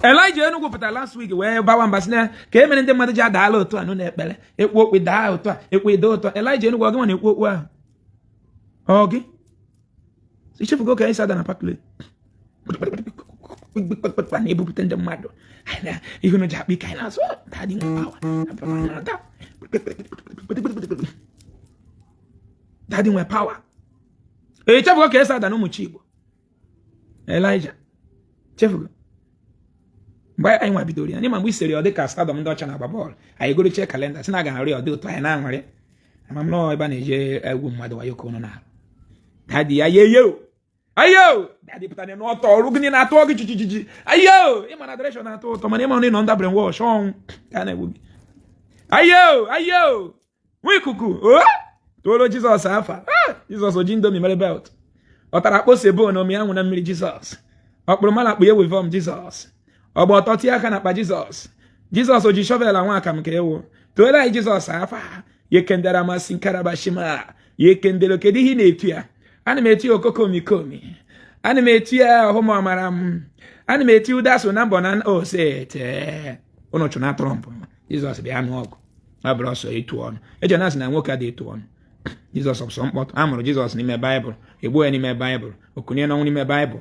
Elijah Enugu pụtara last week wee bawa mba sị na ka e mere ndị mmadụ ji adaala otu a nụ n'ekpere, ekwu okwu daa otu a, ekwu daa otu a. Elijah Enugu, ọ gị nwa na-ekwu okwu ahụ? Ọ gị ichefugo ka anyị si ada na Park Lane na-ebupụta ndị mmadụ ihe unu ji akpa ike anyị na-azụ daddy nwe power, daddy nwe power. Echefugo ka esi ada na ụmụ Igbo. Elijah chefugo mgbe anyị nwa bidoro ya n'ịma mgbe i sere ọ dị ka stadium ndị ọcha na-agba bọọlụ, anyị gorochie calendar si na aga arị ọ dị otu anyị na-aṅụrị ama m nọọ ebe a na-eje egwu mmadụ wayo ka ụnụ na-arụ. Daddy ya yeyo ayo, daddy pụtara n'ọtọ ọrụ gịnị na-atụ gị chichichichi ayo, ịma na adoration na-atọ ụtọ, mana ịma na ị nọ under brain wash ọnwụ ka a na-egbu gị. Ayo ayo, nwa ikuku o tụọrọ Jizọs afa. Jizọs o ji Indomie mere belt, ọ tara akpọ sebo na omi anwụ na mmiri. Jizọs ọ kpụrụ mala akpụ ya wevom. Jizọs ọ gba ọtọ tie aka n'akpa. Jizọs, Jizọs o ji shovel anwa akam ka ewu. Tụọrọ anyị Jizọs afa. Yekendere amasị nkarabashima yekendere. Kedu ihe ị na-etu ya? Ana m eti ya okokomikomi, ana m eti ya ọhụm ọmara m, ana m eti ụda so na mbọ na osete ụnụ chụ na Trump. Jizọs bịa nụ ọgụ, ọ bụrụ ọsọ ịtụ ọnụ eje na asị na nwoke adị ịtụ ọnụ. Jizọs ọsọ mkpọtụ. A mụrụ Jizọs n'ime Baịbụl, egbuo ya n'ime Baịbụl, okunye n'ọnwụ n'ime Baịbụl.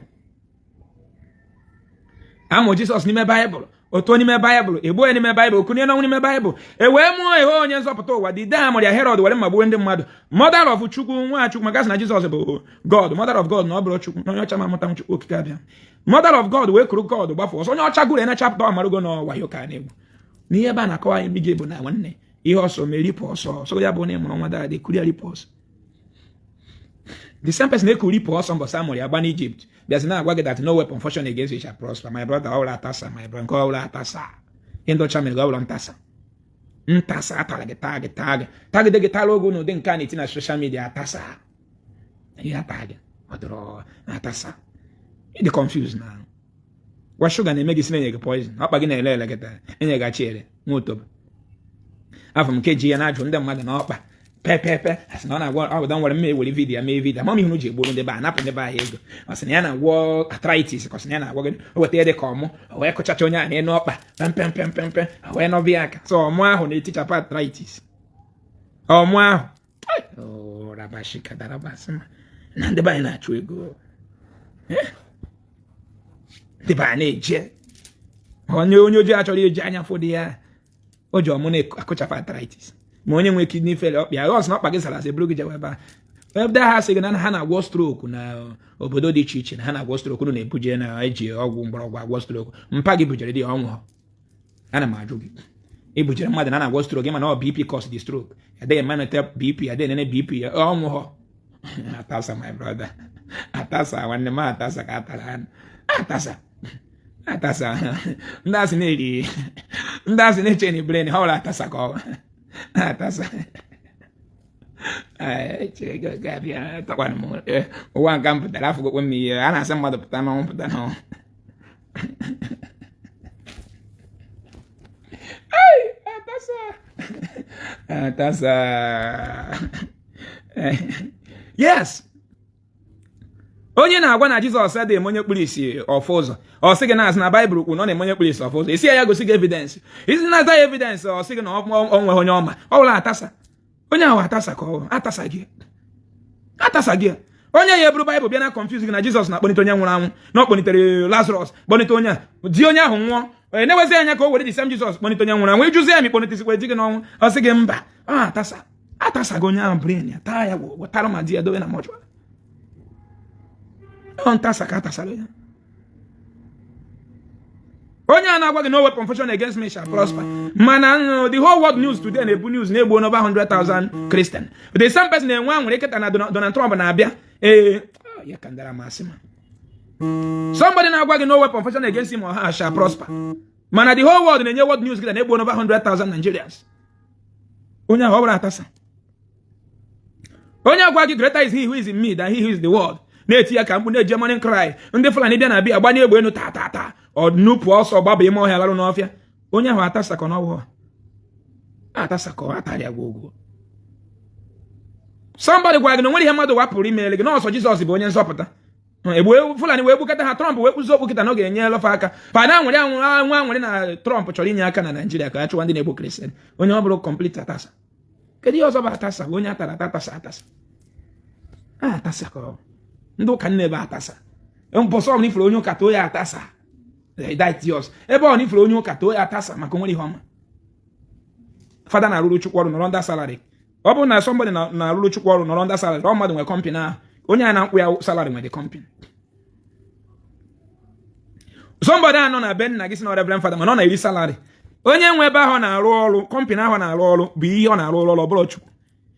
A mụrụ Jizọs n'ime Baịbụl, otuo n'ime Baịbụl, egbuo ya n'ime Baịbụl, okunye n'ọnwụ n'ime Baịbụl, e wee mụọ ihe onye nzọpụta ụwa dị a mụrụ ya. Herọd were mma gbuo ndị mmadụ. Mother of Chukwu, nwa Chukwu, maka sị na Jizọs bụ God, mother of God, na ọ bụrụ Chukwu na onye ọcha ma amụta Chukwu okike abịa. Mother of God wee kuru God gbafụ ọsọ. Onye ọcha gụrụ ya na chapter ọmarụgo na wayo ka na-egwu n'ihe ebe a na-akọwa anyị gị bụ na nwanne ihe ọsọ meripụ ọsọ ọsọ ya bụ na ịmụrụ nwa daddy kuri ya ripụ ọsọ. The same person na-ekuri pụ ọsọ mbọsị amụrụ ya gba n'Egypt bịazi na-agwa gị that no weapon fashioned against you shall prosper. My brother, ọwụrụ atasa. My brother, nke ọwụrụ atasa. Ihe ndị ọcha mere gị ọwụrụ ntasa ntasa. Atara gị, taa gị, taa gị, tagide gị, tara oge n'ụdị nke a na-eti na social media. Atasa ihe ata gị, ọ dọrọ na atasa. Ịdị confused na gwa shuga na-eme gị si na-enye gị poison. Ọkpa gị na-ele ele gị taa enyegachi ere nwa otobo afọ m nke ji ya na-ajụ ndị mmadụ na ọkpa pepepe asị na ọ na-agwọ ọbụda nwere mma ewere video ya mee video. Ama m ihe ji egburu ndị be a, napụ ndị be ahụ ego. Ọ sị na ya na-agwọ arthritis, ka ọ sị na ya na-agwọ gị. O weta ya dị ka ọmụ, o wee kụchacha onye a n'elu ọkpa pempempempempe, o wee nọbịa aka so ọmụ ahụ na-etichapụ arthritis ọmụ ahụ rabashikadarabasị na ndị be anyị na-achụ ego, ndị be anyị na-eje onye onye ojii achọrọ eji anya fụ dị ya o ji ọmụ na-akụchapụ arthritis, ma onye nwere kidney failure ọkpịa ọsọ na ọkpa gị zara asa eburu gị jewe ebe a ebe ha sị gị na ha na-agwọ stroke na obodo dị iche iche, na ha na-agwọ stroke. Unu na-ebuje na eji ọgwụ mgbọrọgwụ agwọ stroke. Mpa gị bujere dị ọnwụ. Ana m ajụ gị, ibujere mmadụ na na-agwọ stroke, mana ọ BP cause the stroke, adịghị monitor BP, adịghị nene BP ya ọnwụ họ. Atasa, my brother, atasa nwanne m, atasa ka atara anụ, atasa atasa. Ndị asị na-eri, ndị asị na-eche na brain ha ọrụ atasa ka ọ atasa. Ụwa nke m pụtara afụgokwe m ihe a na-asị mmadụ pụta n'ọnwụ, pụta n'ọnwụ. Atasa atasa. Yes, onye na-agwa na Jizọs adịghị eme onye kpuru isi ọfụ ụzọ, ọ sị gị na-asị na Baịbụl kwuru na ọ na-eme onye kpuru isi ọfụ ụzọ. Isi ya gosi gị evidence, isi na-aza ya evidence, ọ sị gị na ọ nweghị onye ọma. Ọ bụla atasa onye ahụ, atasa ka ọ atasa gị, atasa gị. Onye ya eburu Baịbụl bịa na confuse gị na Jizọs na-akpọlite onye nwụrụ anwụ, na ọ kpọlitere Lazarọs, kpọlite onye a di onye ahụ nwụọ, onye na-ewezi anya ka o were the same Jizọs kpọlite onye nwụrụ anwụ. Ịjụzi ya ma ịkpọlitesikwa di gị n'ọnwụ, ọ sị gị mba. Ọ atasa atasa gị onye ahụ brain ya taa ya wetara ma di ya dobe na mortuary. Ọ ntasa ka atasara ya. Onye a na-agwa gị no weapon fashioned against me shall prosper, mana the whole world news today na-ebu news na-egbu over 100,000 Christian. The same person na-enwe anwụrụ ịkịta na Donald Trump na-abịa. Ee, ya ka ndara masị ma somebody na-agwa gị no weapon fashioned against him or her shall prosper, mana the whole world na-enye world news gị na-egbu over 100,000 Nigerians. Onye ahụ ọ bụla atasa. Onye agwa gị greater is he who is in me than he who is the world, na-eti ya ka mkpu na-eje morning cry. Ndị Fulani bịa na bịa gbanye egbe enu ta ta ta, ọ nupụ ọsọ gbaba ime ọhịa larụ n'ọfịa. Onye ahụ atasa ka n'ọwụ atasa ka ọ atara ya gwogwo. Somebody gwa gị na onwere ihe mmadụ wapụrụ imere gị n'ọsọ Jizọs bụ onye nzọpụta. Egbu Fulani wee gbukọta ha. Trump wee kpụzi okwu kịta na ọ ga-enye lọfa aka fa na anwere anwụ anwụ anwere na Trump chọrọ inye aka na Naijiria ka a chụwa ndị na-egbu Christian. Onye ọ bụrụ complete atasa. Kedu ihe ọzọ bụ atasa? Bụ onye atara ata, atasa atasa a atasa ka ọ ndị ụka nne ebe atasa. Mbọsọ ọbụla ifuru onye ụka, too ya atasa. Ditios ebe ọ na ifuru onye ụka, too ya atasa, maka onwere ihe ọma. Fada na-arụrụ Chukwu ọrụ, nọrọ under salary. Ọ bụrụ na somebody na-arụrụ Chukwu ọrụ, nọrọ under salary, ọ mmadụ nwe company ahụ. Onye a na-akwụ ya salary nwe the company. Somebody anọ na be nna gị si na reverend fada, mana ọ na-eri salary. Onye nwe ebe ahụ na-arụ ọrụ, company ahụ na-arụ ọrụ, bụ ihe ọ na-arụ ọrụ, ọ bụrụ Chukwu.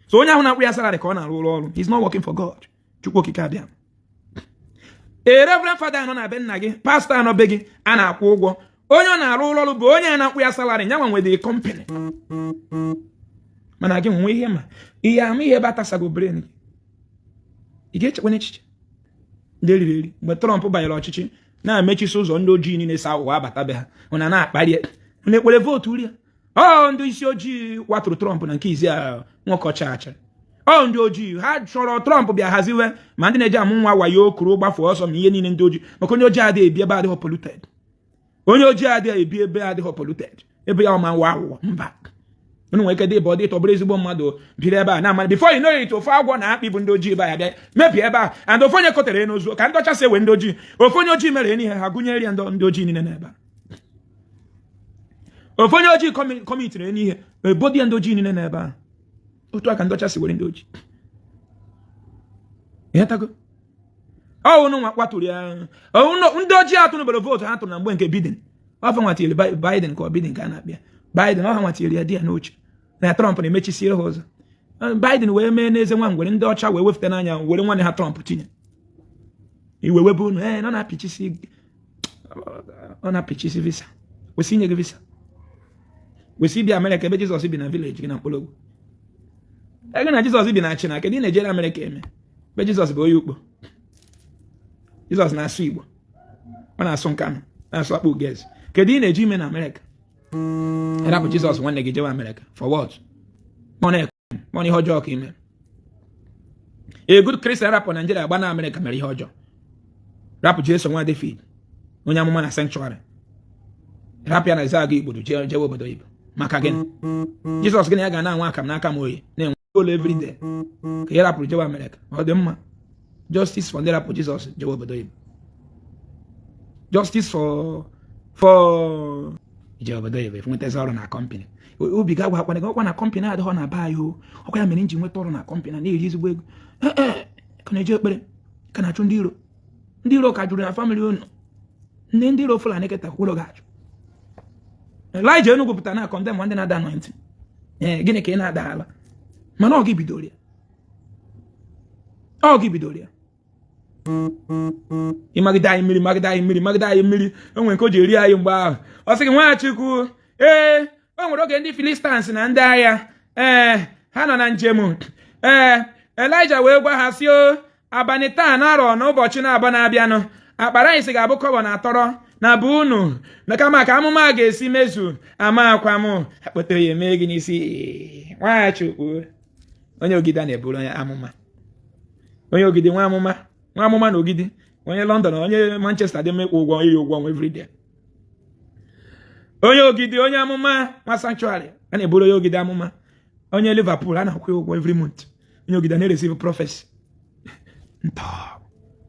So onye ahụ na-akwụ ya salary ka ọ na-arụ ọrụ. He's not working for God, Chukwu Okike abịa. A reverend fada anọ na be nna gị, pastọ anọ be gị a na-akwụ ụgwọ, onye ọ na-arụ ụlọ ọrụ bụ onye a na-akwụ ya salary, nyanwa nwe the company. Mana gị nwe ihe ma ihe ama ihe ebe atasago brain gị, ị ga-echekwa n'echiche ndị eriri eri. Mgbe Trump banyere ọchịchị, na-emechisi ụzọ ndị ojii niile si aghụghọ abata be ha, ụna na-akpali na ekpere vote uri ya. Ọ ndị isi ojii watụrụ Trump na nke izi a nwoke ọcha achịrị. Ọ ndị ojii ha chọrọ Trump bịa haziwe ma ndị na-eji amụ nwa wayo kuru gbafuo ọsọ ma ihe niile ndị ojii, maka onye ojii adịghị ebi ebe adịghị polluted. Onye ojii adịghị ebi ebe adịghị polluted, ebe ya ọma nwa aghụghọ mba. Unu nwere ike dị ịbọ dị ịtọ bụrụ ezigbo mmadụ biri ebe a na-ama. Before you know it, ofu agwọ na akpị bụ ndị ojii ebe a bịa mebie ebe a. And ofu onye kotere n'ozu ka ndị ọcha si ewe ndị ojii. Ofu onye ojii mere n'ihe ha gụnyere ya ndị ojii niile n'ebe a. Ofu onye ojii commitiri n'ihe, ebodi ya ndị ojii niile n'ebe a. Otu a ka ndị ọcha si were ndị ojii. Ịghọtago? Ọ unu nwa kwaturu ya. Ndị ojii atụnụbere vote ha tụrụ na mgbe nke Biden. Ọfa nwa tinyere Biden, ka ọ Biden ka a na-akpịa Biden. Ọha nwa tinyere ya di ya n'oche na Trump na-emechisie ha ụzọ. Biden wee mee n'eze nwa ngwere. Ndị ọcha wee wefute n'anya were nwanne ha Trump tinye iwe webe unu. Ee, ọ na-apịchisi visa, kwesị inye gị visa, kwesị ịbịa Amerịka, ebe Jizọs bi na village gị na mkpọrọgwụ ego na Jizọs bi na China. Kedu ị na-ejere Amerịka eme, ebe Jizọs bụ onye ukpo? Jizọs na-asụ Igbo, ọ na-asụ Nkanụ, na-asụ akpụ ugezi. Kedu ị na-eji ime na Amerịka? Rapụ Jizọs nwanne gị jewe Amerịka for what? Mọ ihe ọjọọ ka ime. A good Christian rapụ Naijiria gba na Amerịka mere ihe ọjọọ. Rapụ Jesu nwa David, onye amụma na sanctuary, rapụ ya na Ezeagu Igbodo jewe obodo oyibo. Maka gịnị? Jizọs gịnị ya ga na-anwa akam n'aka m oyi na-enwe ụlọ everyday ka ị rapụrụ jewe Amerịka? Ọ dị mma. Justice for ndị rapụ Jizọs jewe obodo oyibo. Justice for ije obodo oyibo nwetazi ọrụ na company. Obi ga-agwa akwana gị ọkwa na company adịghọ na be anyị o. Ọkwa ya mere m ji nweta ọrụ na company na-eri ezigbo ego. Ee, ka na-eje ekpere, ka na-achụ ndị iro. Ndị iro ka jụrụ na family unu. Ndị iro Fulani kịta kwụrụ ga-achụ. Elijah Enugu pụtara na condemn ndị na-ada anointing. Ee, gịnị ka ị na-ada ala? Mana ọ gị bidoro ya, ọ gị bidoro ya. Ịmagide anyị mmiri, magide anyị mmiri, magide anyị mmiri. O nwere nke o ji eri anyị mgbe ahụ. Ọ sị gị, Nwachukwu, ee, o nwere oge ndị Philistines na ndị agha, ee, ha nọ na njem. Ee, Elijah wee gwa ha si o abalị taa na arọ na ụbọchị na-aba na-abịanụ, akpara anyị si ga-abụ kọbọ na atọrọ na bụ unu na kama ka amụma a ga-esi mezu ama akwa m akpọta ya eme gị n'isi. Nwachukwu, onye Ogidi a na-eburu onye amụma, onye Ogidi, nwa amụma, nwa amụma na Ogidi, onye London, onye Manchester dị mma ịkwụ ụgwọ iri ụgwọ ọnwa everyday. Onye Ogidi, onye amụma, nwa sanctuary a na-eburu onye Ogidi amụma. Onye Liverpool a na-akwụ ya ụgwọ every month. Onye Ogidi na-ereceive prophecy ntọ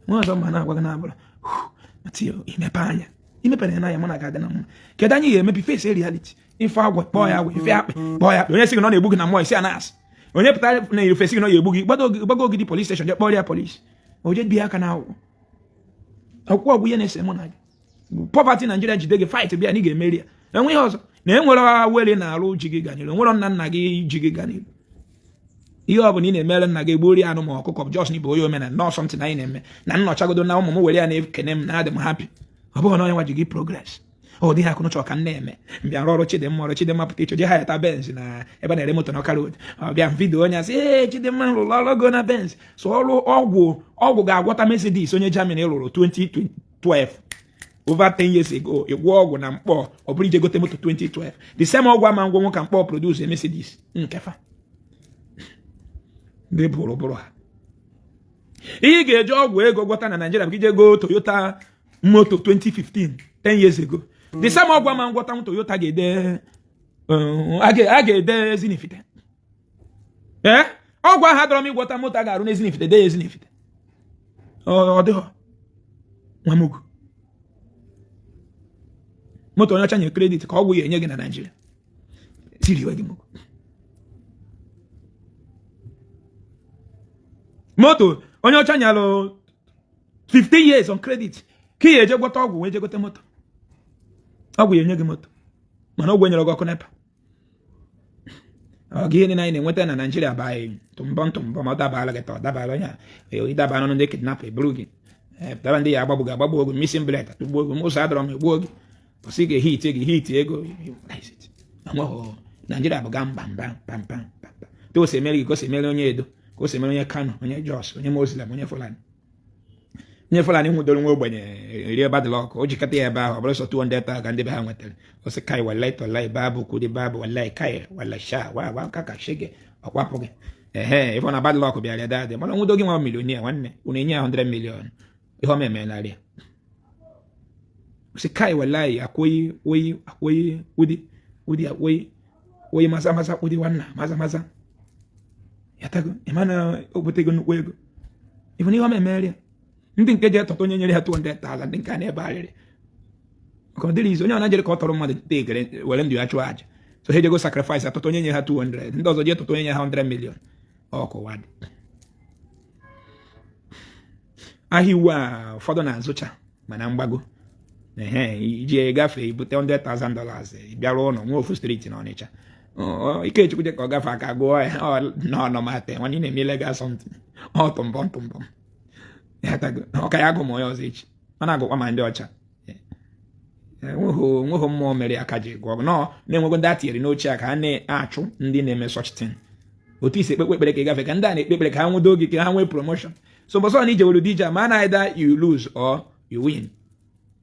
nwa ọzọ ma na-agwa gị na-abụrụ Matthew. Imepe anya, imepere ya mụ na ga-adị na mma. Kedu anyị ga-emepe face reality? Ife agwọ, kpọọ ya agwọ. Ife akpị, kpọọ ya akpị. Onye sị gị na ọ na-egbu gị na mmụọ, isi a na-asị. Onye pụtara na ife sị gị na ọ ga-egbu gị, gbago Ogidi police station, je kpọrọ ya police, o je bie aka na akwụkwọ akwụkwọ. Ọgwụ ihe na-ese mụ na gị, poverty Naijiria jide gị, fight bịa na ị ga-emeri ya. Enwe ihe ọzọ na enwere awele na-arụ ji gị ganiru, enwere nna nna gị ji gị ganiru. Ihe ọ bụla ị na-emere nna gị, gbuori anụ ma ọkụkọ, just na ịbụ onye omenala nọọ something anyị na-eme na nnọchagodo na ụmụ m were ya na-ekene m na adị m happy. Ọ bụghị na onye nwa ji gị progress. Ọ dịghị akụ chọọ ka m na-eme mbịa rụọ ọrụ Chidimma, ọrụ Chidimma pụta iche, je ha yata Benz na ebe na-ere moto n'Ọka Road. Ọ bịa video onye asị, ee, Chidimma rụrụ ọrụ go na Benz. So ọrụ ọgwụ, ọgwụ ga-agwọta Mercedes onye Germany rụrụ 2012, over 10 years ago. Ịgwọ ọgwụ na mkpọ, ọ bụrụ ije gote moto 2012, the same ọgwụ ama ngwọ nwoke mkpọ produce Mercedes nkefa. Ndị bụrụ bụrụ ha Ihe ị ga-eji ọgwụ ego gwọta na Nigeria bụ ije go Toyota moto 2015, 10 years ago. The same ọgwụ ama ngwọta Toyota ga-ede, a ga-ede Ezinifite. Ee, ọgwụ ahụ adọrọ m ịgwọta moto a ga-arụ n'Ezinifite, de ya Ezinifite. Ọ dịghọ nwamugu moto onye ọcha nye credit ka ọgwụ ya enye gị na Nigeria siriwe gị mugu moto onye ọcha nyalụ 15 years on credit ka ị eje gwọta ọgwụ wee je gote moto. Ọgwụ ya enye gị moto, mana ọgwụ enyere gị ọkụ NEPA. Ọ gị ihe niile anyị na-enweta na Naijiria bụ anyị tụmbọ ntụmbọ, ma ọ dabala gị ta ọ dabala onye a, ịdaba n'ọnụ ndị kidnap eburu gị, daba ndị ya agbagbu gị agbagbu ogo, missing bullet atụgbuo ogo, ụzọ adọrọ m egbuo gị, kwụsị gị hit gị hit ego. Enweghị Naijiria bụ ga mba mba mba mba mba. To o si emere gị ka o si emere onye Edo, ka o si emere onye Kano, onye Jos, onye Muslim, onye Fulani. Onye Fulani nwudoro nwa ogbenye rie badlọk, o jikọta ya ebe ahụ, ọ bụrụ sọ 200 ka ndị be ha nwetara, o sị kai wallahi tallahi babu kudi babu wallahi kai wallahi sha wa wa kaka shege, ọkwapụ gị. Ehe, ịfọ na badlọk bịara dadị, mana nwudo gị nwa millionaire nwanne, unu enye ya 100 million, ihe ọma emelarị ya. Sị kai wallahi akwai wai akwai wudi wudi akwai wai maza maza wudi wannan maza maza ya tago ịmana o butego nnukwu ego. Ịfụ na ihe ọma emelarị ya. Ndị nke ji etọta onye nyere ha 200,000 ndị nke a na-ebe arịrị maka ọ dịrị izu onye ọ na-jere ka ọ tọrọ mmadụ tekere were ndụ ya chụọ aja, so ha ejego sacrifice atọta onye nye ha 200, ndị ọzọ ji etọta onye nye ha 100 million. Ọkụwa dị ahịa iwu a ụfọdụ na-azụcha mana mgbago ehe iji gafee ibute $100,000 bịara ụlọ nwa ofu street na Ọnịcha. Ikechukwu je ka ọ gafe aka gụọ ya nọmate nwanne na-eme illegal something, ọ tụmbọm tụmbọm ọ ka ya agụ ma onye ọzọ echi ọ na-agụkwa ma ndị ọcha enweghị mmụọ mere aka ji gụọ nọ na-enwego ndị a tinyere n'oche a ka ha na-achụ ndị na-eme such thing. Otu isi ekpekpe ekpere ka ị gafe ka ndị a na-ekpe ekpere ka ha nwudo gị ka ha nwee promotion. So mbọsọ na ije were dije ma na either you lose or you win.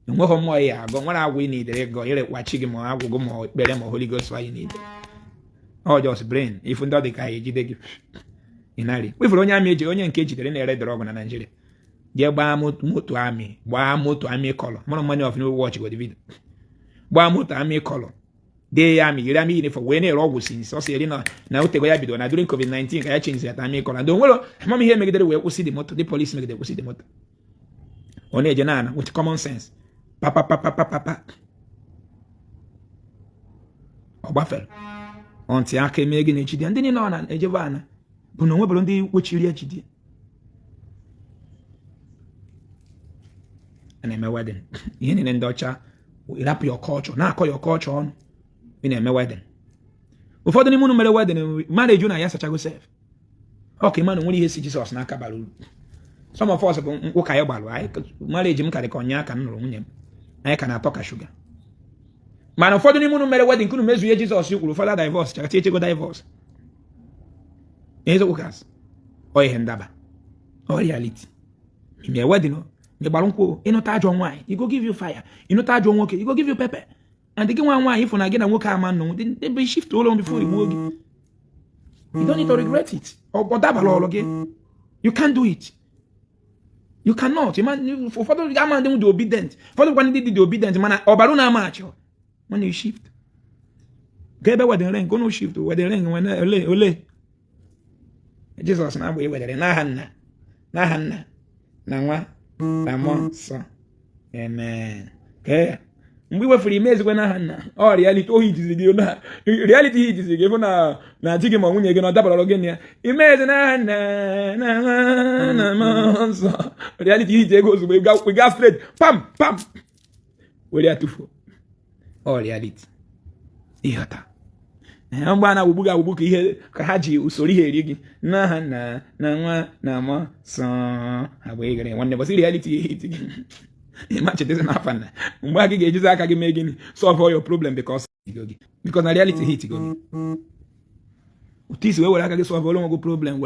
Enweghị mmụọ ya agụ nwere agwụ ị na-edere gọ irekwa chi gị ma agwụgụ ma ekpere ma Holy Ghost anyị na-edere ọ just brain ifu ndị ọ dị ka ha ejide gị ịnarị wefere onye amị eji onye nke ejidere na-ere drug na Naịjirịa jee gbaa moto amị, gbaa moto amị colour mara mmanya of no watch go video, gbaa moto amị colour dee ya amị yiri amị uniform wee na-ere ọgwụ since ọ sị eri na otego ya bido na during COVID-19 ka ya change ya amị colour ndị onwere amamihe megidere wee kwụsị the moto, the police megidere kwụsị the moto. Ọ na-eje naana with common sense papa papa papa pa ọ gbafere ọntị aka eme gị na-ejide ndị niile ọ na-ejebe ana bụ na onwebụrụ ndị kpochiri ejide a na-eme wedding ihe niile ndị ọcha ịrapụ your culture na-akọ your culture ọnụ ị na-eme wedding. Ụfọdụ n'ime unu mere wedding marriage na ya sachago sef ọ ka ịma na nwere ihe si Jizọs n'aka bara uru. Some of us bụ nkwụ ka anyị gbalụ anyị marriage m karị ka ọnya ka m nụrụ nwunye m anyị ka na-atọ ka shuga. Mana ụfọdụ n'ime unu mere wedding kunu mezu ihe Jizọs kwuru, ụfọdụ divorce chakata echego divorce eziokwu kasị ọ ihe ndaba ọ reality ime wedding mgbe gbara nkwụ ịnụta ajọ nwaanyị he go give you fire, ịnụta ajọ nwoke he go give you pepper. And gị nwa nwaanyị ịfụ na gị na nwoke ama nnụ ebe shift ụlọ before igbuo gị. You don't need to regret it. Ọ dabara ọrụ gị. You can't do it. You cannot. Ụfọdụ ama ndị dị obedient, ụfọdụ kwa ndị dị obedient mana ọbara na-ama achọ when you shift ga ebe wedding ring unu shift wedding ring nwere ole ole Jizọs na-agba iwedere n'aha nna n'aha nna na nwa na mmụọ nsọ amen. Ka mgbe i wefuru ime ezigbo n'aha nna ọ reality ohi jizi gị na reality hi jizi gị bụ na di gị ma nwunye gị na ọ dabara gị na ya ime ezi n'aha nna na nwa na mmụọ nsọ reality hi ji ego ozugbo ị gaa straight pam pam were ya tụfuo ọ reality ịghọta mgbe a na-agbugbu gị agbugbu ka ihe ka ha ji usoro ihe eri gị n'aha nna na nwa na mmụọ nsọ agba egere nwanne bọsị reality ihe iti gị ịma chetezi n'afa nna mgbe a gị ga-ejizi aka gị mee gịnị solve all your problem because gị because na reality hit gị otu isi wee were aka gị solve all onwe gị problem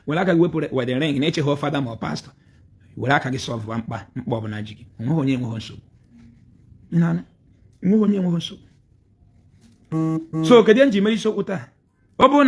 were aka gị wepụ wedding ring na-echeghị fada ma ọ pastọ were aka gị solve mkpa mkpa ọbụla ji gị onweghị onye enweghị nsogbu enweghị onye enweghị nsogbu. So kedu nji mere isiokwu taa ọ bụrụ na